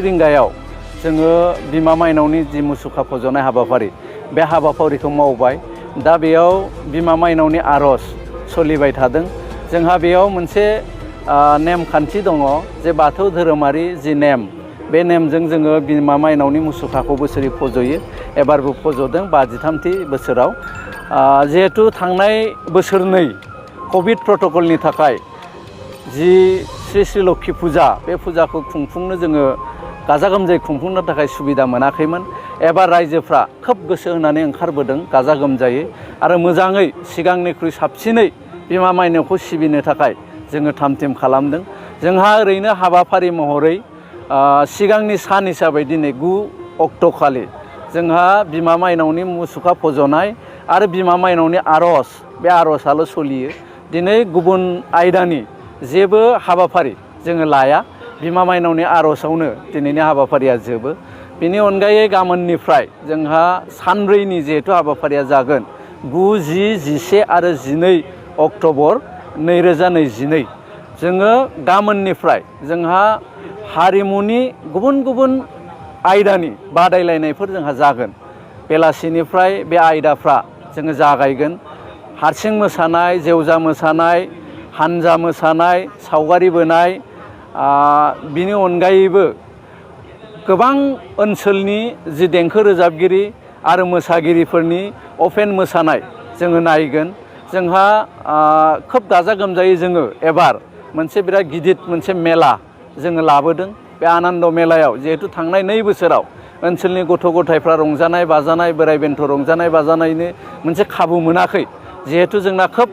रिंगायाव जोङो बिमा माइनावनि जि मुसुखा फज'नाय हाबाफारि बे हाबाफारिखौ मावबाय। दा बेयाव बिमा माइनावनि आर'ज सोलिबाय थादों। जोंहा बेयाव मोनसे नेमखान्थि दङ जे बाथौ धोरोमारि जि नेम, बे नेमजों जोङो बिमा माइनावनि मुसुखाखौ बोसोरै फज'यो। एबारबो फज'दों 53थि बोसोराव। जिहेथु थांनाय बोसोरनै कभिड प्रट'कलनि थाखाय जि श्री श्री लोक्षि फुजा, बे फुजाखौ खुंफुंनो जोङो गाजा गोमजायै खुंफुंनो थाखाय सुबिदा मोनाखैमोन। एबार रायजोफ्रा खोब गोसो होनानै ओंखारबोदों गाजा गोमजायै आरो मोजाङै सिगांनिख्रुइ साबसिनै बिमा माइनावखौ सिबिनो थाखाय जोङो थाम थिम खालामदों। जोंहा ओरैनो हाबाफारि महरै सिगांनि सान हिसाबै दिनै 9 अक्ट'खालि जोंहा बिमा माइनावनि मुसुखा फज'नाय आरो बिमा माइनावनि आर'ज, बे आर'जआल' सोलियो। दिनै गुबुन आयदानि जेबो हाबाफारि जोङो लाया। बिमा माइनावनि आर'जआवनो दिनैनि हाबाफारिया जोबो। बेनि अनगायै गाबोननिफ्राय जोंहा सानब्रैनि जिहेथु हाबाफारिया जागोन 9, 10, 11 आरो 12 अक्ट'बर 2022। जोङो गाबोननिफ्राय जोंहा हारिमुनि गुबुन गुबुन आयदानि बादायलायनायफोर जोंहा जागोन। बेलासिनिफ्राय बे आयदाफ्रा जोङो जागायगोन। हारसिं मोसानाय, जेवजा मोसानाय, हानजा मोसानाय, सावगारि बोनाय, बिनि अनगायैबो गोबां ओनसोलनि जि देंखो रोजाबगिरि आरो मोसागिरिफोरनि अपेन मोसानाय जोङो नायगोन। जोंहा खोब गाजा गोमजायै जोङो एबार मोनसे बिराद गिदिर मोनसे मेला जोङो लाबोदों। बे आनन्द मेलायाव जिहेतु थांनाय 2 बोसोराव ओनसोलनि गथ' गथायफ्रा रंजानाय बाजानाय, बोराइ बेन्थ' रंजानाय बाजानायनि मोनसे खाबु मोनाखै। जिहेतु जोंना खोब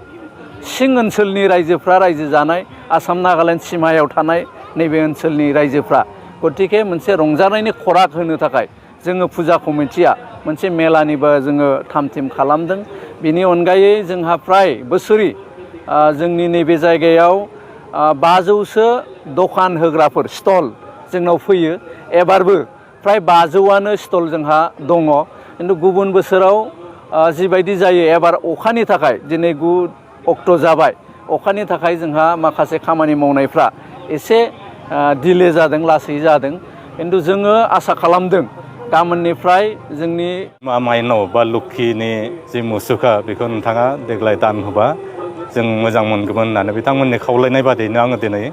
सिं ओनसोलनि रायजोफ्रा रायजो जानाय, आसाम नागालेण्ड सिमायाव थानाय नैबे ओनसोलनि रायजोफ्रा, गतिके मोनसे रंजानायनि खराग होनो थाखाय जोङो फुजा कमिटिया मोनसे मेलानिबो जोङो थाम थिम खालामदों। बेनि अनगायै जोंहा फ्राय बोसोरै जोंनि नैबे जायगायाव 500सो दखान होग्राफोर स्टल जोंनाव फैयो। एबारबो फ्राय 500आनो स्टल जोंहा दङ। खिन्थु गुबुन बोसोराव जिबायदि जायो, एबार अखानि थाखाय दिनै 9 अक्ट' जाबाय, अखानि थाखाय जोंहा माखासे खामानि मावनायफ्रा एसे डिले जादों, लासै जादों। खिन्थु जोङो आसा खालामदों गाबोननिफ्राय जोंनि बिमा माइनाव बा लोक्षिनि जि मुसुखा बेखौ नोंथाङा देग्लाय दान होबा जों मोजां मोनगौमोन होननानै बिथांमोननि खावलायनाय बादियैनो आङो दिनै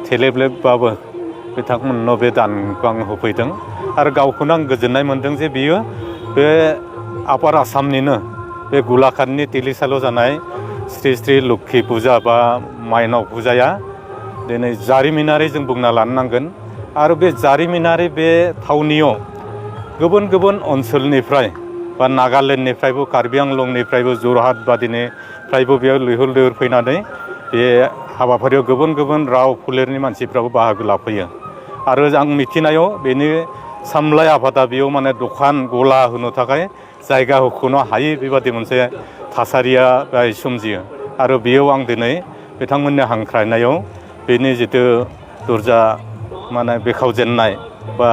थेलेबलेबबाबो बिथांमोननो बे दानखौ आं होफैदों। आरो गावखौनो आं गोजोननाय मोनदों जे बियो बे आपार आसामनिनो बे गलाघाटनि तिलिसालाव जानाय श्री श्री लोक्षि फुजा बा माइनाव फुजाया दिनै जारिमिनारि जों बुंना लानो नांगोन। आरो बे जारिमिनारि बे थावनियाव गुबुन गुबुन ओनसोलनिफ्राय बा नागालेण्डनिफ्रायबो, कार्बि आंलंनिफ्रायबो, जरहाट बादिनिफ्रायबो बेयाव लैहोर लैहोर फैनानै बे हाबाफारियाव गुबुन गुबुन राव फोलेरनि मानसिफ्राबो बाहागो लाफैयो। आरो आं मिथिनायाव बेनि सामलाय आफादा बेयाव माने दखान गला होनो थाखाय जायगा होख'नो हायि बेबादि मोनसे थासारिया बेहाय सोमजियो। आरो बेयाव आं दिनै बिथांमोननि हांख्रायनायाव बेनि जितु दरजा माने बेखावजेननाय बा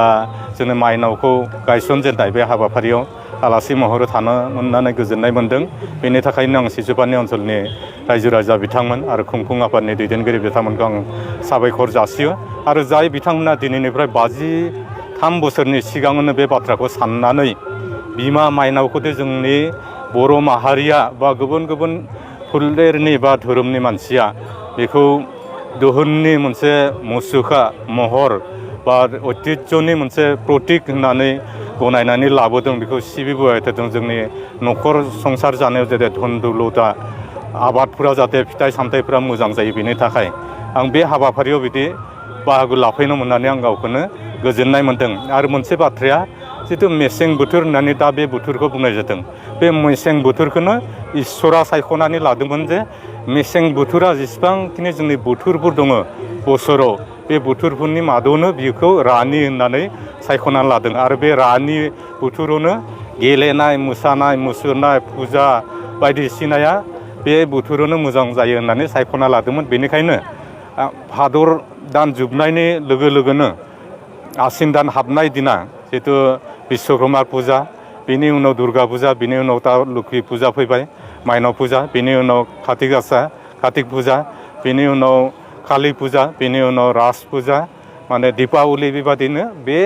जोंनि माइनावखौ गायसनजेननाय बे हाबाफारियाव आलासि महरै थानो मोननानै गोजोननाय मोनदों। बेनि थाखायनो आं सिजुपानि ओनसोलनि रायजो राजा बिथांमोन आरो खुंफुं आफादनि दैदेनगिरि बिथांमोनखौ आं साबायखर जासियो। आरो जाय बिथांमोना दिनैनिफ्राय 53 बोसोरनि सिगाङावनो बे बाथ्राखौ साननानै बिमा माइनावखौदि जोंनि बर' माहारिया बा गुबुन गुबुन फोलेरनि बा धोरोमनि मानसिया बेखौ दोहोननि मोनसे मुसुखा महर बा ऐतिह्यनि मोनसे प्रतीक होननानै गनायनानै लाबोदों, बेखौ सिबिबोबाय थादों। जोंनि न'खर संसार जानायाव जाहाथे धन दौलता आबादफोरा जाहाथे फिथाइ सामथाइफोरा मोजां जायो, बेनि थाखाय आं बे हाबाफारियाव बिदि बाहागो लाफैनो मोननानै आं गावखौनो गोजोननाय मोन्दों। आरो मोनसे बाथ्राया जितु मेसें बोथोर होननानै दा बे बोथोरखौ बुंनाय जादों, बे मेसें बोथोरखौनो इसोरा सायख'नानै लादोंमोन जे मेसें बोथोरा जेसेबांखिनि जोंनि बोथोरफोर दङ बोसोराव, बे बोथोरफोरनि मादावनो बिखौ रानि होननानै सायख'नानै लादों। आरो बे रानि बोथोरावनो गेलेनाय, मोसानाय, मुसुरनाय, फुजा बायदिसिनाया बे बोथोरावनो मोजां जायो होननानै सायख'ना लादोंमोन। बेनिखायनो भादर दान जोबनायनि लोगो लोगोनो आसिन दान हाबनाय दिना जितु बिश्वकर्मा फुजा, बेनि उनाव दुर्गा फुजा, बेनि उनाव दा लोक्षि फुजा फैबाय, माइनाव फुजा, बेनि उनाव काति गासा, कातिक फुजा, बेनि उनाव कालि फुजा, बेनि उनाव राज फुजा, माने दिपावली बेबादिनो बे